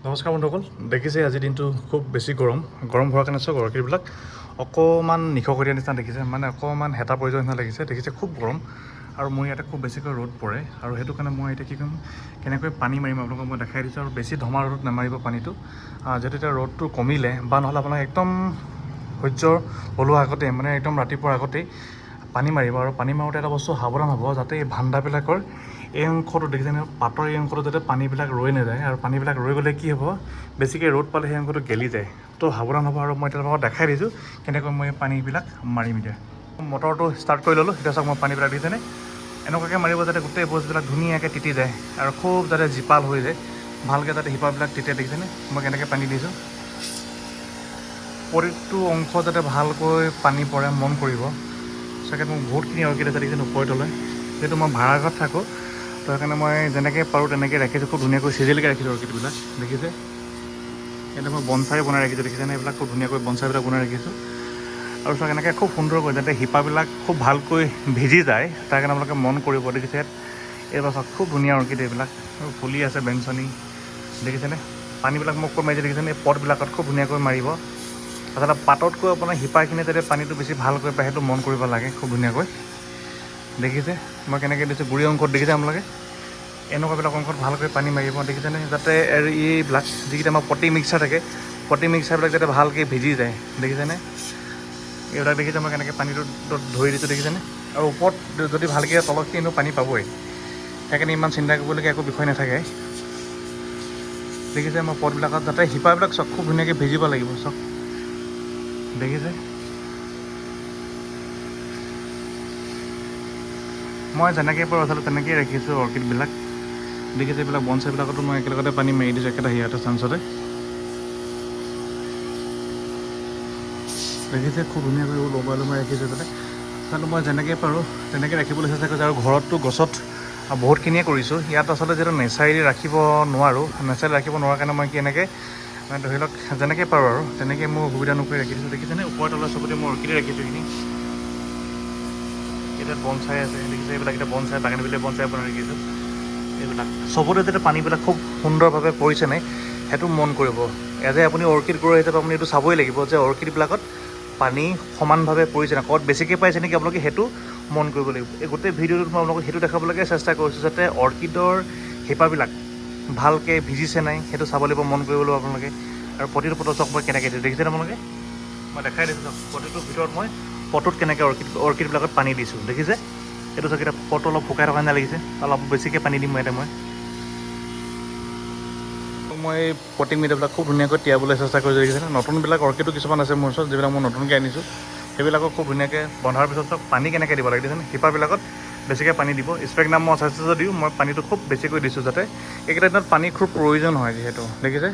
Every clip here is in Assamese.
নমস্কাৰ বন্ধুসকল, দেখিছে আজিৰ দিনটো খুব বেছি গৰম। গৰম হোৱাৰ কাৰণে চব অৰ্কিডবিলাক অকণমান নিশকতীয়া নিচিনা দেখিছে, মানে অকণমান হেতা পৰি যোৱা নিচিনা লাগিছে। দেখিছে খুব গৰম আৰু মোৰ ইয়াতে খুব বেছিকৈ ৰ'দ পৰে আৰু সেইটো কাৰণে মই এতিয়া কি কৰিম, কেনেকৈ পানী মাৰিম আপোনালোকক মই দেখাই দিছোঁ। আৰু বেছি ধমা ৰ'দত নামাৰিব পানীটো, যিহেতু এতিয়া ৰ'দটো কমিলে বা নহ'লে আপোনাক একদম সূৰ্য ওলোৱাৰ আগতে, মানে একদম ৰাতিপুৱাৰ আগতেই পানী মাৰিব। আৰু পানী মাৰোঁতে এটা বস্তু সাৱধান হ'ব, যাতে এই ভাণ্ডাবিলাকৰ এই অংশটো দেখিছেনে, পাতৰ এই অংশটো যাতে পানীবিলাক ৰৈ নাযায়। আৰু পানীবিলাক ৰৈ গ'লে কি হ'ব, বেছিকৈ ৰ'দ পালে সেই অংশটো গেলি যায়। তো সাৱধান হ'ব। আৰু মই এতিয়া দেখাই দিছোঁ কেনেকৈ মই পানীবিলাক মাৰিম। এতিয়া মটৰটো ষ্টাৰ্ট কৰি ল'লোঁ। এতিয়া চাওক মই পানীবিলাক দিছেনে, এনেকুৱাকৈ মাৰিব যাতে গোটেই বস্তুবিলাক ধুনীয়াকৈ তিতি যায় আৰু খুব যাতে জীপাল হৈ যায়, ভালকৈ যাতে শিপাবিলাক তিতে। দেখিছেনে মই কেনেকৈ পানী দিছোঁ, প্ৰতিটো অংশ যাতে ভালকৈ পানী পৰে মন কৰিব। চাগে মোক বহুতখিনি অৰ্কিড আছে দেখিছেনে ওপৰে তলে। যিহেতু মই ভাড়া ঘৰত থাকোঁ, তো সেইকাৰণে মই যেনেকৈ পাৰোঁ তেনেকৈ ৰাখিছোঁ, খুব ধুনীয়াকৈ চিজিলকৈ ৰাখিছোঁ অৰ্কিডবিলাক। দেখিছে ইয়াতে মই বনচাই বনাই ৰাখিছোঁ, দেখিছেনে এইবিলাক খুব ধুনীয়াকৈ বনচাইবিলাক বনাই ৰাখিছোঁ। আৰু চাওক এনেকৈ খুব সুন্দৰকৈ যাতে শিপাবিলাক খুব ভালকৈ ভিজি যায় তাৰ কাৰণে আপোনালোকে মন কৰিব। দেখিছে ইয়াত এইবাৰ চাওক খুব ধুনীয়া অৰ্কিড এইবিলাক ফুলি আছে, বেঞ্চনি দেখিছেনে। পানীবিলাক মোক ক'ত মাৰিছে দেখিছেনে, এই পটবিলাকত খুব ধুনীয়াকৈ মাৰিব। আচলতে পাততকৈ আপোনাৰ শিপাখিনি যাতে পানীটো বেছি ভালকৈ পায় সেইটো মন কৰিব লাগে খুব ধুনীয়াকৈ। দেখিছে মই কেনেকৈ দিছোঁ, গুৰি অংশত দেখিছে আপোনালোকে, এনেকুৱাবিলাক অংশত ভালকৈ পানী মাৰিব। দেখিছেনে, যাতে এইবিলাক যিকেইটা আমাৰ পটি মিক্সাৰ থাকে, পটি মিক্সাৰবিলাক যাতে ভালকৈ ভিজি যায়। দেখিছেনে এইবিলাক, দেখিছে মই কেনেকৈ পানীটো ধৰি দিছোঁ দেখিছেনে। আৰু ওপৰত যদি ভালকৈ তলতখিনি এনেও পানী পাবই, সেইকাৰণে ইমান চিন্তা কৰিবলগীয়া একো বিষয় নাথাকে। দেখিছে মই পটবিলাকত যাতে শিপাবিলাক চব খুব ধুনীয়াকৈ ভিজিব লাগিব চব। দেখিছে মই যেনেকৈ পাৰোঁ আচলতে তেনেকৈয়ে ৰাখিছোঁ অৰ্কিডবিলাক। দেখিছে এইবিলাক বনচাইবিলাকতো মই একেলগতে পানী মাৰি দিছোঁ একেটা ইয়াতে চান্সতে। দেখিছে খুব ধুনীয়াকৈ লগাই লগাই ৰাখিছোঁ তাতে। আচলতে মই যেনেকৈ পাৰোঁ তেনেকৈ ৰাখিবলৈ চেষ্টা কৰিছোঁ। আৰু ঘৰততো গছত বহুতখিনিয়ে কৰিছোঁ। ইয়াত আচলতে যিহেতু নেচাৰেলি ৰাখিব নোৱাৰোঁ, নেচাৰেলি ৰাখিব নোৱাৰাৰ কাৰণে মই কি এনেকৈ মানে ধৰি লওক যেনেকৈ পাৰোঁ আৰু তেনেকৈ মোৰ সুবিধা অনুসৰি ৰাখিছোঁ। দেখিছেনে ওপৰ তলৰ চবতে মই অৰ্কিডে ৰাখিছোঁ। এইখিনি এতিয়া বনচাই আছে, দেখিছে এইবিলাক এতিয়া বনচাই, বাগানবিলাক বনচাই বনাই ৰাখিছোঁ। এইবিলাক চবতে যাতে পানীবিলাক খুব সুন্দৰভাৱে পৰিছে নাই সেইটো মন কৰিব। এজ এ আপুনি অৰ্কিড গ্ৰ'ৱাৰ হিচাপে আপুনি এইটো চাবই লাগিব যে অৰ্কিডবিলাকত পানী সমানভাৱে পৰিছে নাই, ক'ৰবাত বেছিকৈ পাইছে নেকি আপোনালোকে সেইটো মন কৰিব লাগিব। এই গোটেই ভিডিঅ'টোত মই আপোনালোকক সেইটো দেখাবলৈকে চেষ্টা কৰিছোঁ যাতে অৰ্কিডৰ শিপাবিলাক ভালকৈ ভিজিছে নাই সেইটো চাব লাগিব, মন কৰিব লাগিব আপোনালোকে। আৰু প্ৰতিটো পটত চাওক মই কেনেকৈ দিছোঁ, দেখিছেনে আপোনালোকে, মই দেখাই দিছোঁ চাওক প্ৰতিটোৰ ভিতৰত মই পটত কেনেকৈ অৰ্কিডবিলাকত পানী দিছোঁ। দেখিছে এইটো চাওক, এতিয়া পটটো অলপ শুকাই থকা নিচিনা লাগিছে, অলপ বেছিকৈ পানী দিম ইয়াতে। মই পটিং মিডিয়াবিলাক খুব ধুনীয়াকৈ তিয়াবলৈ চেষ্টা কৰিছোঁ। দেখিছেনে নতুনবিলাক অৰ্কিডো কিছুমান আছে মোৰ ওচৰত, যিবিলাক মই নতুনকৈ আনিছোঁ, সেইবিলাকো খুব ধুনীয়াকৈ বন্ধাৰ পিছত চাওক পানী কেনেকৈ দিব লাগে। দেখিছেনে শিপাবিলাকত বেছিকৈ পানী দিব। স্পেকনাম মছ আছে যদিও মই পানীটো খুব বেছিকৈ দিছোঁ যাতে এইকেইটা দিনত পানী খুব প্ৰয়োজন হয় যিহেতু। দেখিছে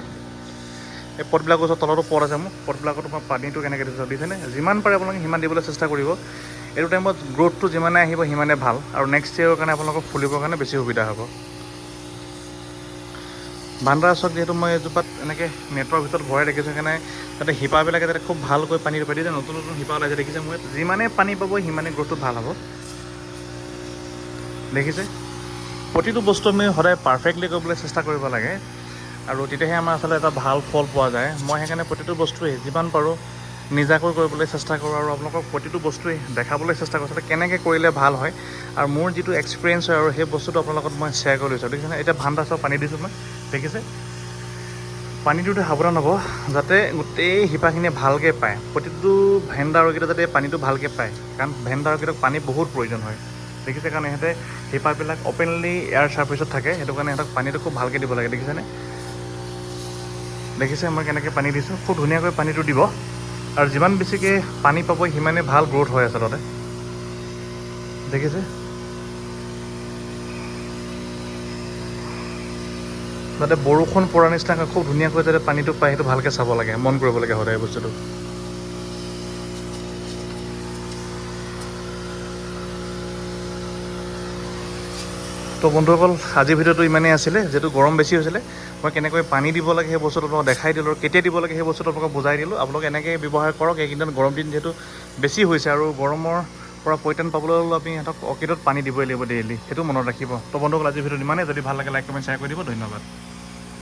এই পটবিলাকৰ ওচৰত তলতো পট আছে মোৰ, পটবিলাকতো মই পানীটো কেনেকৈ দিছোঁ দেখিছেনে। যিমান পাৰে আপোনালোকে সিমান দিবলৈ চেষ্টা কৰিব। এইটো টাইমত গ্ৰ'থটো যিমানে আহিব সিমানে ভাল আৰু নেক্সট ইয়েৰৰ কাৰণে আপোনালোকক ফুলিবৰ কাৰণে বেছি সুবিধা হ'ব। বান্দা চাওক যিহেতু মই এজোপাত এনেকৈ নেটৰ ভিতৰত ভৰাই ৰাখিছোঁ, সেইকাৰণে যাতে শিপাবিলাকে যাতে খুব ভালকৈ পানী পাই দিয়ে। নতুন নতুন শিপা ওলাইছে দেখিছে, মই যিমানে পানী পাব সিমানে গ্ৰ'থটো ভাল হ'ব। দেখিছে প্ৰতিটো বস্তু আমি সদায় পাৰফেক্টলি কৰিবলৈ চেষ্টা কৰিব লাগে আৰু তেতিয়াহে আমাৰ আচলতে এটা ভাল ফল পোৱা যায়। মই সেইকাৰণে প্ৰতিটো বস্তুৱেই যিমান পাৰোঁ নিজাকৈ কৰিবলৈ চেষ্টা কৰোঁ আৰু আপোনালোকক প্ৰতিটো বস্তুৱেই দেখাবলৈ চেষ্টা কৰোঁ আচলতে কেনেকৈ কৰিলে ভাল হয় আৰু মোৰ যিটো এক্সপিৰিয়েঞ্চ হয় আৰু সেই বস্তুটো আপোনালোকৰ লগত মই শ্বেয়াৰ কৰি লৈছোঁ। দেখিছেনে এতিয়া ভাণ্ডা চব পানী দিছোঁ মই। দেখিছে পানী দিওঁতে সাৱধান হ'ব যাতে গোটেই শিপাখিনিয়ে ভালকৈ পায়, প্ৰতিটো ভেন্দা অৰ্কিডত যাতে পানীটো ভালকৈ পায়, কাৰণ ভেন্দা অৰ্কিডক পানী বহুত প্ৰয়োজন হয়। দেখিছে কাৰণ ইহঁতে শিপাবিলাক অ'পেনলি এয়াৰ ছাৰ্ফেচত থাকে, সেইটো কাৰণে ইহঁতক পানীটো খুব ভালকৈ দিব লাগে। দেখিছেনে, দেখিছে মই কেনেকৈ পানী দিছোঁ, খুব ধুনীয়াকৈ পানীটো দিব আৰু যিমান বেছিকৈ পানী পাব সিমানেই ভাল গ্ৰ'থ হয় আচলতে। দেখিছে যাতে বৰষুণ পৰা নিচিনাকৈ খুব ধুনীয়াকৈ যাতে পানীটো পায় সেইটো ভালকৈ চাব লাগে, মন কৰিব লাগে সদায় বস্তুটো। তো বন্ধুসকল আজিৰ ভিডিঅ'টো ইমানেই আছিলে। যিহেতু গৰম বেছি হৈছিলে, মই কেনেকৈ পানী দিব লাগে সেই বস্তুটো আপোনালোকক দেখাই দিলোঁ আৰু কেতিয়া দিব লাগে সেই বস্তুটো আপোনালোকক বুজাই দিলোঁ। আপোনালোকে এনেকৈ ব্যৱহাৰ কৰক। এইকেইদিন গৰম দিন যিহেতু বেছি হৈছে আৰু গৰমৰ পৰা পৰিত্ৰাণ পাবলৈ হ'লে আমি সিহঁতক অৰ্কিডত পানী দিবই লাগিব ডেইলি, সেইটো মনত ৰাখিব। তো বন্ধুসকল আজিৰ ভিডিঅ'টো ইমানেই। যদি ভাল লাগে লাইক কমেণ্ট শ্বেয়াৰ কৰি দিব। ধন্যবাদ।